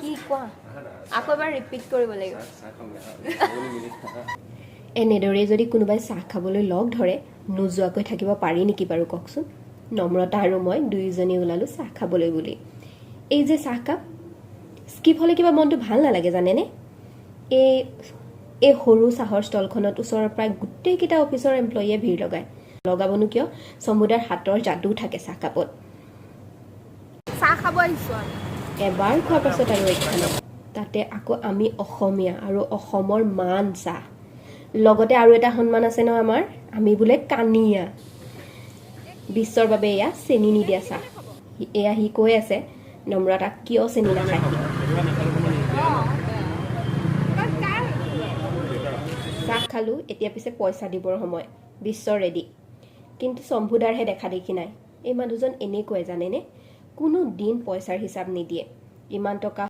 কি কোৱা, আকৌ এবাৰ ৰিপিট কৰিব লাগিব। এনেদৰেই যদি কোনোবাই চাহ খাবলৈ লগ ধৰে, নোযোৱাকৈ থাকিব পাৰি নেকি বাৰু কওকচোন? নম্ৰতা আৰু মই দুয়োজনী ওলালোঁ চাহ খাবলৈ বুলি। এই যে চাহকাপ স্কিপ হ'লে কিবা মনটো ভাল নালাগে, জানেনে? এই এই সৰু চাহৰ ষ্টলখনত ওচৰৰ প্ৰায় গোটেইকেইটা অফিচৰ এমপ্লয়ীয়ে ভিৰ লগায়। লগাবনো কিয়? চম্বুদাৰ হাতৰ যাদু থাকে চাহকাপত। চাহ খাব আহিছোঁ আমি। এবাৰ খোৱাৰ পাছত আৰু ৰক্ষা নাই। তাতে আকৌ আমি অসমীয়া আৰু অসমৰ মান চাহ। লগতে আৰু এটা সন্মান আছে নহয় আমাৰ, আমি বোলে কানিয়া। বিশ্বৰ বাবে এয়া চেনি নিদিয়া চাহ। এয়া সি কৈ আছে নম্ৰতাক, কিয় চেনি নাখায় সি। কাৰ? চাহ খালোঁ, এতিয়া পিছে পইচা দিবৰ সময়। বিশ্ব ৰেডি, কিন্তু শম্ভুদাৰহে দেখা দেখি নাই। এই মানুহজন এনেকুৱাই, জানেনে? কোনো দিন পইচাৰ হিচাপ নিদিয়ে। ইমান টকা